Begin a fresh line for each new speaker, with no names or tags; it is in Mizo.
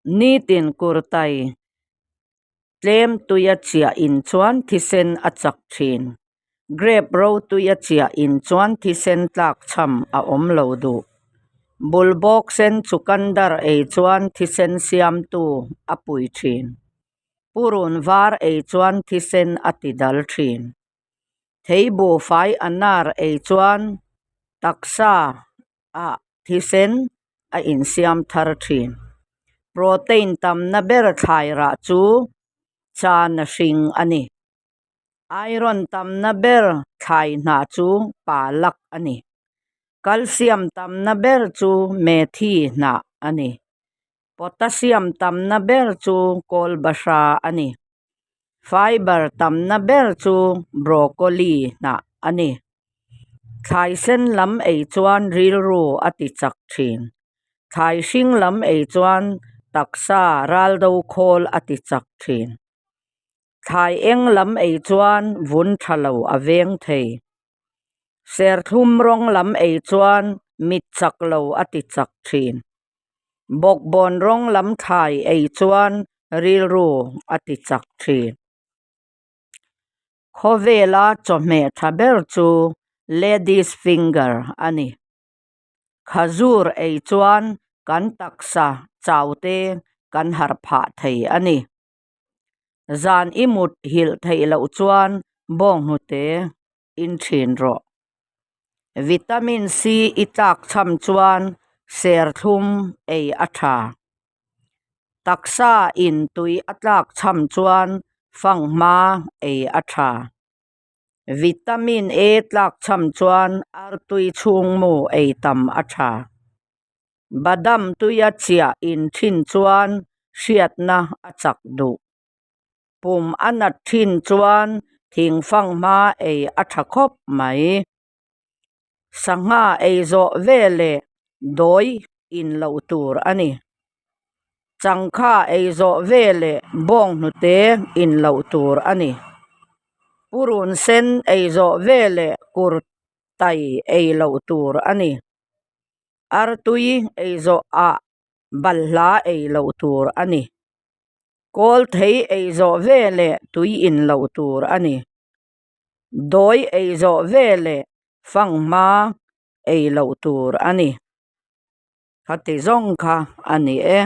Nitin kurtai tlem tuia chiah in chuan thisen a chak thin. Grape ro tuia chiah in chuan thisen tlakchham a awm lo duh. Bulbawk sen chukandar ei chuan thisen siamtu a pui thin. Purun var ei chuan thisen a ti dal thin. Theibuhfai anar ei chuan taksa ah thisen a insiam thar thin. Protein tamna ber thlai rah chu chana hring a ni. Iron tamna ber thlai hnah chu palak a ni. Calcium tamna ber chu methi hnah a ni. Potassium tamna ber chu kawlbahra a ni. Fiber tamna ber chu broccoli hnah a ni. Thlai sen lam ei chuan rilru a ti chak thin. Thlai hring lam ei chuan taksa raldo khawl a ti chak thin. Thlai eng lam ei chuan vun tha lo a veng thei. Serthlum rawng lam ei chuan mit chak lo a ti chak thin. Bawkbawn rawng lam thlai ei chuan rilru a ti chak thin. Khawvela chawhmeh tha ber chu ladies finger a ni. Khazur ei chuan kan taksa chau te kan harh phah thei a ni. Zan i mut hilh theih loh chuan bawnghnute in thin rawh. Vitamin C i tlak cham chuan serthlum ei a tha. Taksa in tui a tlak cham chuan fanghma ei a tha. Vitamin A tlak cham chuan artui chhungmu ei tam a tha. Badam tuia chiah in thin chuan hriatna a chak duh. Pum a nat thin chuan thingfanghma ei a tha khawp mai. Sangha ei zawh veleh dawi in loh tur a ni. Changkha ei zawh veleh bawnghnute in loh tur a ni. Purun sen ei zawh veleh kurtai ei loh tur a ni. Artui ei zawh ah balhla ei loh tur a ni. Kawl thei ei zawh veleh tui in loh tur a ni. Dawi ei zawh veleh fanghma ei loh tur a ni. Khati zawng kha a ni e.